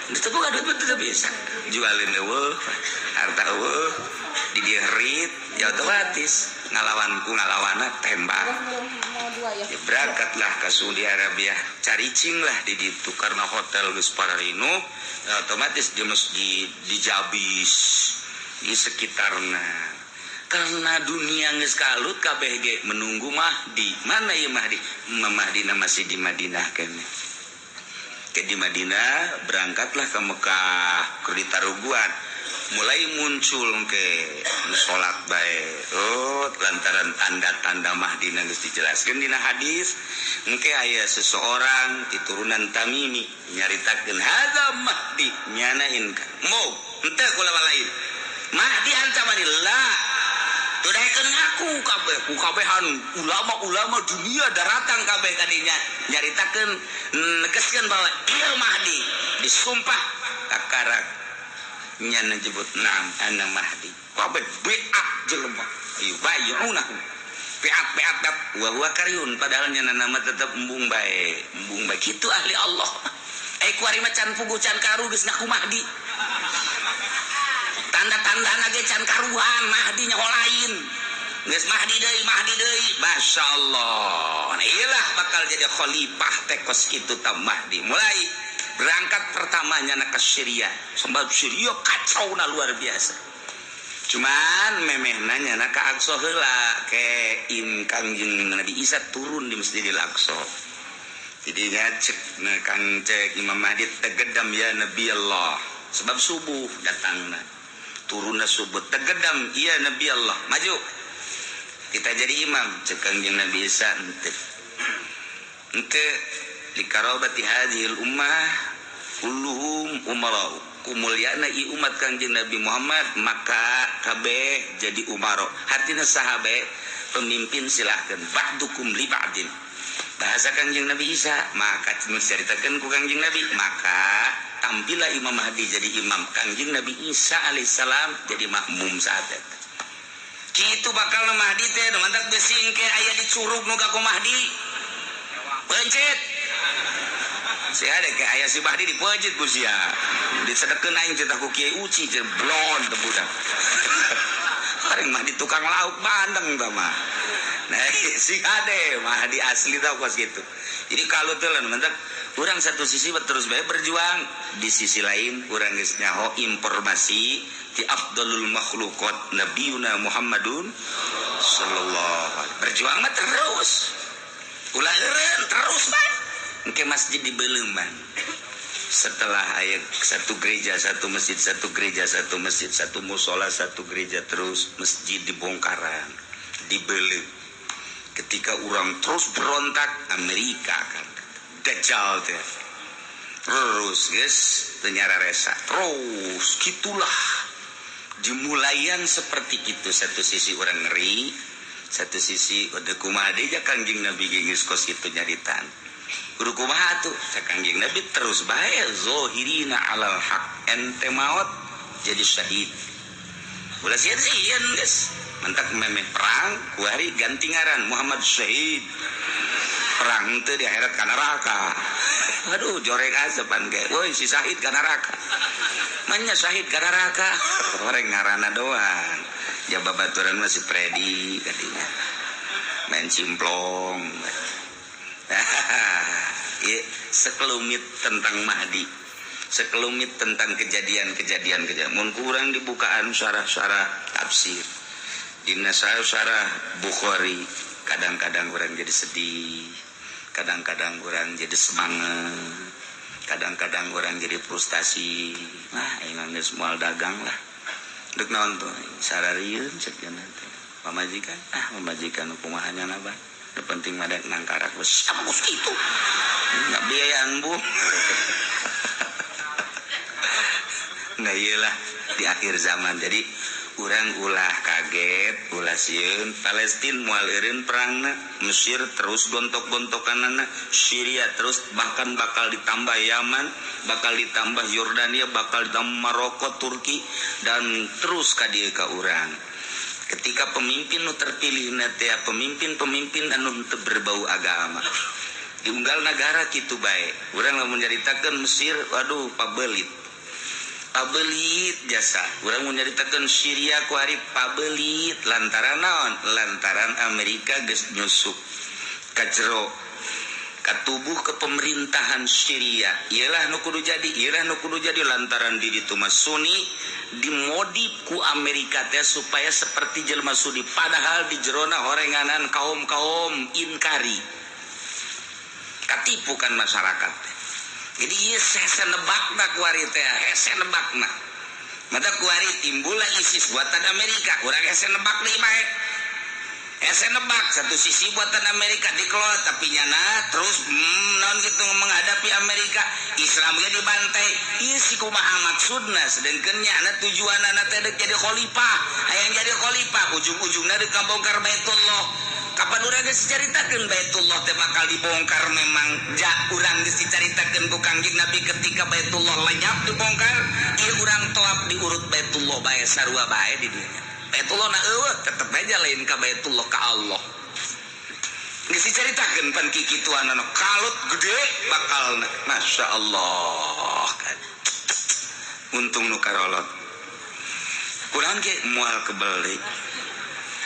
Nu teu boga duit mah teu bisa. Jualin eueuh, harta eueuh, di dieu rit, ya otomatis ngalawan ku ngalawana tembak. Ya, berangkatlah ke Saudi Arabia, caricing lah di ditu karena hotel geus pararino, otomatis di masjid di Jabis di sekitarna. Karena dunia geus kalut kabeh ge menunggu Mahdi. Mana ieu Mahdi? Mahdi masih di Madinah keneh. Ke di Madinah berangkatlah ke Mekah, ke ditaruguan. Mulai muncul ke salat bae. Oh, lantaran tanda-tanda Mahdi geus dijelaskeun dina hadis, engke aya seseorang ti turunan Tamimi nyaritakeun hadza Mahdi nyana inka. Mau henteu kula lain. Mahdi ancamanillah. Tudaikeun ngaku kabeh ku kabehan ulama-ulama dunia daratang kabeh kadinya nyaritakeun negeskeun bahwa ieu Mahdi disumpah kakarak nya nyebut nam ana Mahdi kabeh bi'at jelema yubayunahu bi'at bi'at wa huwa karyun padahal nya nama tetep embung bae kitu ahli Allah kuari mah can puguh can karu geus ngaku Mahdi tanda-tandana ge can karuhan Mahdi nyaho lain geus Mahdi deui masyaallah. Nah iyalah bakal jadi khalifah teh kos kitu tah Mahdi mulai berangkat pertamanya nak ke Syria sebab Syria kacau na luar biasa cuman memehna nya ka Aqsa heula ke im Kangjeng Nabi Isa turun di Masjidil Aqsa jadi ngacek na kang cek Imam Mahdi tegedam ya Nabi Allah sebab subuh datangna turunna subuh tegedam iya Nabi Allah maju kita jadi imam cek Kangjeng Nabi Isa henteu henteu likarabati hadhil ummah kulluhum umara kumulyana i umat Kangjeng Nabi Muhammad maka kabeh jadi umara hartina sahabe pemimpin silahkeun ba'dukum li ba'din bahasa Kangjeng Nabi Isa maka menceritakeun ku Kangjeng Nabi maka tampillah Imam Mahdi jadi imam Kangjeng Nabi Isa alaihissalam jadi makmum saat eta kitu bakal Mahdi teh mantak besi engke aya di curug nu ka Mahdi pencet si ada ke aya si Mahdi dipencet ku sia disedekeun aing teh ku Kiai Uci jeung blon teh budak paling Mahdi tukang lauk bandeng tah mah. Nah si ade Mahdi asli tah kos kitu. Jadi kalau teh lamun mantak urang satu sisi terus bae berjuang, di sisi lain urang geus nyaho informasi ti afdalul makhluqat nabiyuna Muhammadun sallallahu alaihi. Berjuang mah terus. Ulah eureun terus bae. Engke masjid di Beleuman. Setelah ayat satu gereja, satu masjid, satu gereja, satu masjid, satu musola, satu gereja terus masjid dibongkaran, dibeli. Ketika orang terus berontak, Amerika kan dajjal teh. Terus guys, teu resa. Terus gitulah. Dimulaian seperti itu satu sisi orang ngeri, satu sisi udah kumaha deui Kangjeng Nabi geus kos kitu nyaritaan. Guru kumaha tuh cek Kangjeng Nabi terus bae zahirina alal haq ente maot jadi syahid. Ulah sieun geus. Mantak memeh perang kuari ganti ngaran Muhammad Syahid. Perang teh di akhirat ka neraka. Aduh jorek asepan ge. Woi si Syahid ka neraka. Manya Syahid ka neraka. Orang ngaranna doang. Ja babaturan mah si Freddy kadinya. Main cimplong. Ya, sekelumit tentang Mahdi, sekelumit tentang kejadian-kejadian kejadian. Mun kurang dibukaan syarah-syarah tafsir, dina syarah Bukhari, kadang-kadang orang jadi sedih, kadang-kadang orang jadi semangat, kadang-kadang orang jadi frustasi. Nah, emang geus moal dagang lah. Dek naon tuh? Sararieun cek teh. Pamajikan, ah pamajikan kumaha nya abah. Nu penting mah dek nangkarak geus sampus kitu. Nggak biayaan bu. Nah iyalah di akhir zaman. Jadi urang ulah kaget, ulah sieun. Palestina moal eureun perangna, Mesir terus gontok-gontokanana, Syria terus bahkan bakal ditambah Yaman, bakal ditambah Yordania, bakal ditambah Maroko, Turki, dan terus ka dieu ka urang. Ketika pemimpin nu terpilih na teh pemimpin-pemimpin anu teu berbau agama. Diunggal nagara kitu bae. Urang lamun nyaritakeun Mesir, waduh pabelit. Pabelit jasa. Urang mun nyaritakeun Syria ku ari pabelit lantaran naon? Lantaran Amerika geus nyusup Ka jero ka tubuh ke pemerintahan Syria. Iyalah nu kudu jadi, iyalah nu kudu jadi lantaran di ditu mah Sunni dimodif ku Amerika teh supaya seperti jelema Sunni padahal di jerona horenganan kaum-kaum inkari. Katipu kan masyarakat teh. Jadi ieu hese nebakna kuari teh, hese nebakna. Mata kuari timbullah ISIS buatan Amerika, urang hese nebak deui bae. Hese nebak satu sisi buatan Amerika dikelola tapi nyana terus naon kitu menghadapi Amerika, Islam ge dibantai. Ieu si kumaha maksudna sedengkeun nyana tujuanana teh deuk jadi khalifah, hayang jadi khalifah ujung-ujungna deuk ngabongkar Baitullah. Kapan urang geus dicaritakeun Baitullah teh bakal dibongkar memang ja urang geus dicaritakeun ku Kangjeng Nabi ketika Baitullah lenyap dibongkar ieu urang toap diurut Baitullah bae sarua bae di dinya. Baitullah na eueuh tetep aja lain ka Baitullah ka Allah. Geus dicaritakeun pan kikituanana kalut gede bakalna. Masya Allah kan. Untung nu karolot. Kurang ge moal kebel deui.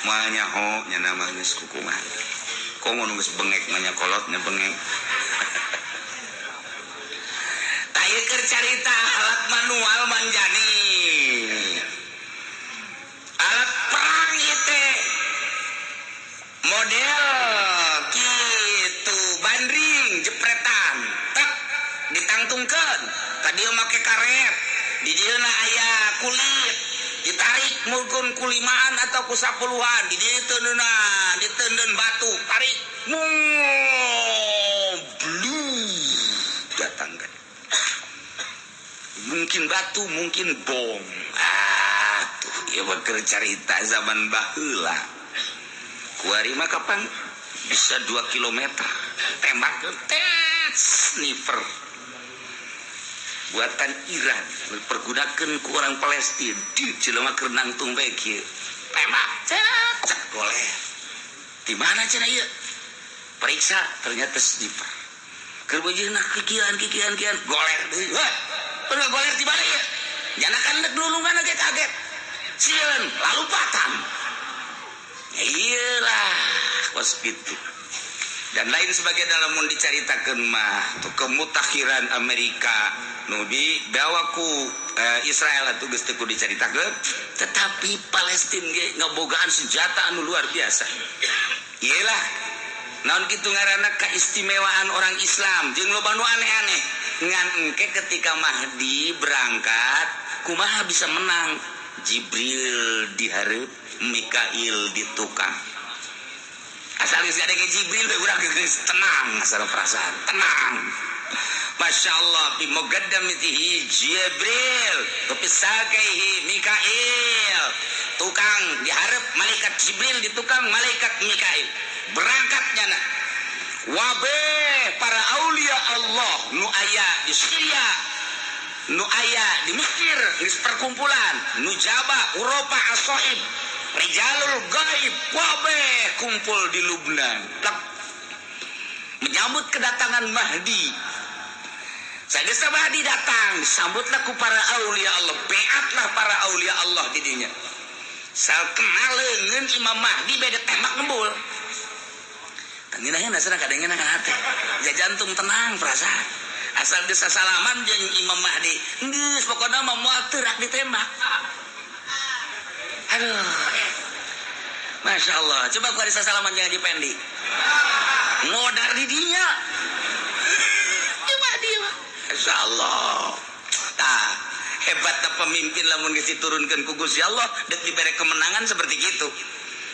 Moal nyaho nya nama geus kukumaha. Komo nu geus bengek mah nya kolot nya bengek. Tah ieu keur carita alat manual manjani. Alat perang ieu teh. Model kitu bandring jepretan tek ditangtungkeun. Tadi make karet, di dieu aya kulit. Ditarik mungkin kulimaan atau kusapuluhan di dieu teuneuna diteundeun batu tarik blue datang kan mungkin batu mungkin bom ah tuh ieu mah keur carita zaman baheula kuari mah kapan bisa 2 kilometer tembak tet sniper buatan Iran dipergunakan ku orang Palestina di jelema keur nangtung bae kieu tembak cek cek goleh di mana cenah ieu periksa ternyata sniper keur beujeuna kikian kikian kian goler deui heuh pernah goler di mana ieu nyana kan dek nulungan ge kaget sieun lalupatan iyalah kos kitu dan lain sebagai dalam mun dicaritakeun mah tuh kemutakhiran Amerika nu dibawa ku Israel atuh geus teu kudu dicaritakeun tetapi Palestina ge ngabogaan senjata anu luar biasa. Iyalah naon kitu ngaranna keistimewaan orang Islam jeung loba nu aneh-aneh ngan engke ketika Mahdi berangkat kumaha bisa menang Jibril dihareup Mikail di tukang. Asal geus ada Jibril we urang geus tenang asal perasaan tenang. Masya Allah bi muqaddamatihi Jibril wa Mikail tukang diharap malaikat Jibril di tukang malaikat Mikail berangkatnya na wabe para aulia Allah nu aya di Syria nu aya di Mesir geus perkumpulan nujaba Eropa asoib rijalul gaib wabe kumpul di Lubnan menyambut kedatangan Mahdi. Sageus Mahdi datang, disambutlah ku para aulia Allah, beatlah para aulia Allah di dinya. Sal kenal leungeun Imam Mahdi beda tembak nembul. Tanginaheun asana kadengeuna kana hate. Ja jantung tenang perasaan. Asal geus sasalaman jeung Imam Mahdi, geus pokona mah moal teu rak ditembak. Aduh. Masya Allah, coba ku ari sasalaman jeung Haji Pendi. Ngodar di dinya. Masya Allah. Tah, hebatna pemimpin lamun geus diturunkeun ku Gusti Allah deuk dibere kemenangan seperti gitu.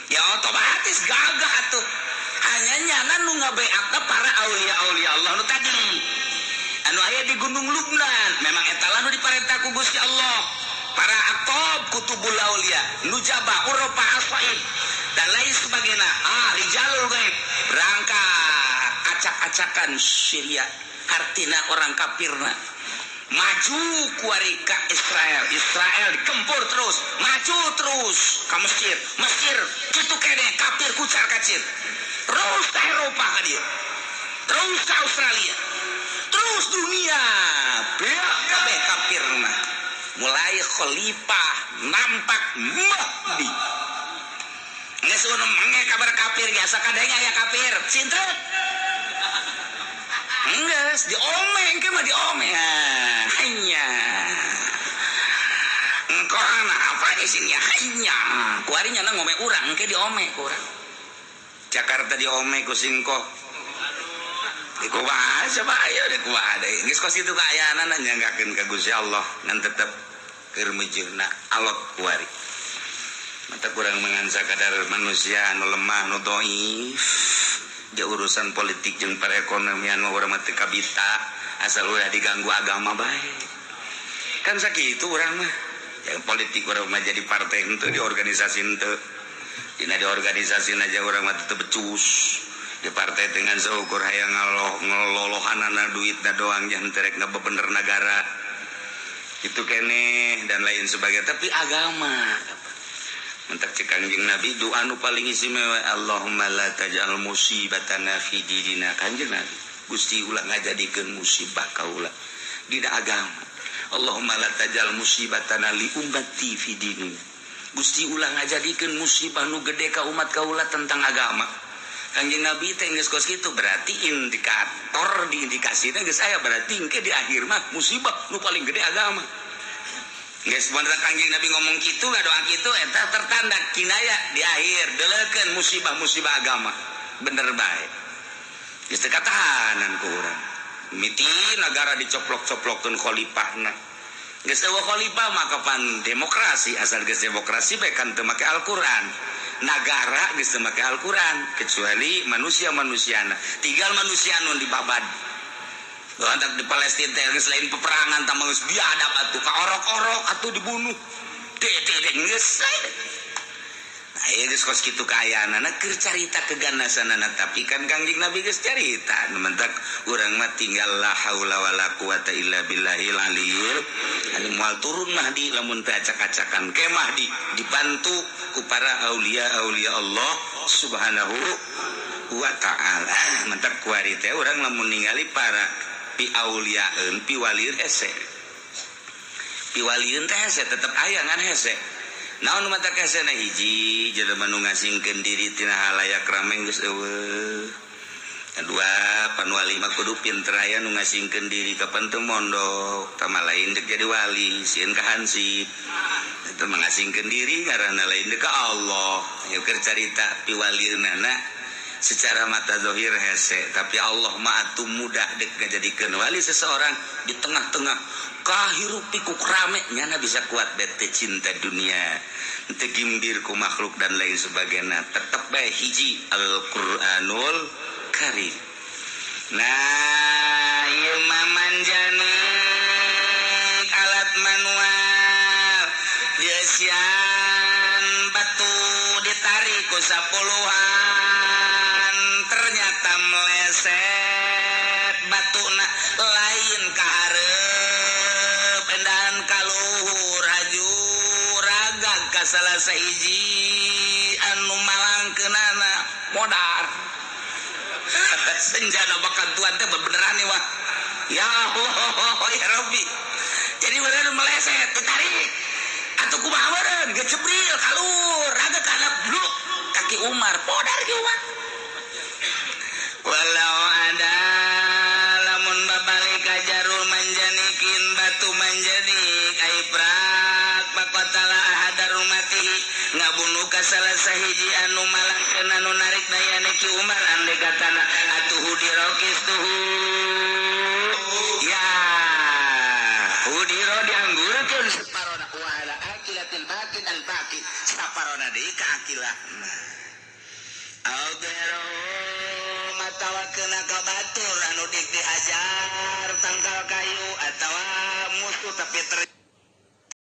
Ya otomatis gagah atuh. Hanya nyana nu ngabeatna para aulia-aulia Allah nu tadi. Anu aya di Gunung Lubnan, memang eta lah nu diparentah ku Gusti Allah. Para aqtab kutubul aulia, nujaba, Eropa asaib dan lain sebagainya. Ah, rijalul gaib berangkat acak-acakan Syria. Artina orang kafirna maju kuari ka Israel, Israel digempur terus, maju terus ka Mesir, Mesir kitu kene kafir kucar kacir, terus ke Eropa ka dieu, terus ke Australia, terus dunia beak kabeh kafirna. Mulai khalifah nampak Mahdi. geus mange kabar kafir biasa kadang aya kafir sintret geus diome engke mah diome hanya engko apa di sini hanya kuari nya ngome urang engke diome ku urang Jakarta diome ku singkoh di kumaha coba ayo di kumaha deui geus kos kitu kaayaanana nyanggakeun ka Gusti Allah ngan tetep keur mujurna alot kuari mata kurang mengan sakadar manusia anu lemah nu dhaif di urusan politik jeung perekonomian mah urang mah teu kabita asal ulah diganggu agama bae kan sakitu urang mah yang politik urang mah jadi partai henteu di organisasi henteu dina di organisasi aja urang mah teu becus di partai dengan seukur hayang ngelolohanana duitna doang yang terek ngabebener negara itu keneh dan lain sebagainya tapi agama mentak cek Kanjeng Nabi doa nu paling istimewa Allahumma la taj'al musibatana fi dinina Kanjeng Nabi Gusti ulah ngajadikeun musibah kaula dina agama Allahumma la taj'al musibatana li ummati fi dinina Gusti ulah ngajadikeun musibah nu gede ka umat kaula tentang agama Kanjeng Nabi teh geus kos kitu berarti indikator di indikasina geus aya berarti engke di akhir mah musibah nu paling gede agama geus bener Kanjeng Nabi ngomong kitu ngadoa kitu eta tertanda kinaya di akhir deleukeun musibah-musibah agama bener bae geus teu katahanan ku urang miti nagara dicoplok-coplokeun khalifahna geus eueuh khalifah mah kapan demokrasi asal geus demokrasi bae kan teu make Al-Qur'an nagara geus teu make Al-Qur'an kecuali manusia-manusiana tinggal manusia nu dibabad lantak di Palestina teh geus lain peperangan tah geus biadab atuh ka orok-orok atuh dibunuh teh geus nah ieu geus kos kitu kaayaanana keur carita keganasanana tapi kan Kangjeng Nabi geus carita nu mentak urang mah tinggal la haula wala quwata illa billahil aliyil anu moal turun Mahdi lamun teh acak-acakan ke Mahdi dibantu ku para aulia-aulia Allah Subhanahu wa ta'ala mentak kuari teh urang lamun ningali para pi auliaeun pi walieun hese pi walieun teh hese tetep aya ngan hese naon nu mata hesena hiji jelema nu ngasingkeun diri tina halayak rame geus eueuh kadua panwali mah kudu pinter aya nu ngasingkeun diri kapan teu mondok tah lain dek jadi wali sieun ka hansip eta mah ngasingkeun diri ngaranna lain dek ka Allah ayo keur carita pi walieunana secara mata zahir hese tapi Allah mah atuh mudah dek ngajadikeun wali seseorang di tengah-tengah kahirup pikuk rame nyana bisa kuat bete cinta dunia teu gimbir ku makhluk dan lain sebagainya tetep bae hiji Al-Qur'anul Karim nah ieu mah manjanik alat manual dieusian batu ditarik ku sapuluhan ternyata meleset batuna lain kaharep endahan kaluhur haju ragag ka salah sahiji anu malangkeunana modar senjana bakat tuan teh beneran nih wah ya Allah ya Rabbi jadi beneran meleset ditarik atuh kumaha meureun gecebril kaluhur ragag kana bluk kaki Umar modar ki Umar walau ada lamun babalik kajarul manjanikin batu manjanik aibrak pakotala ahadar rumatihi ngabunuh ka salah sahiji anu malangkeun anu narik dayane ki Umar ande katana atuh hudirokis tuhu ya hudiro dianggurkeun saparona wala akilatil batin al baqi saparona deui ka akilahna augero atawa kena ka batur anu dik diajar tangkal kayu atawa musuh tapi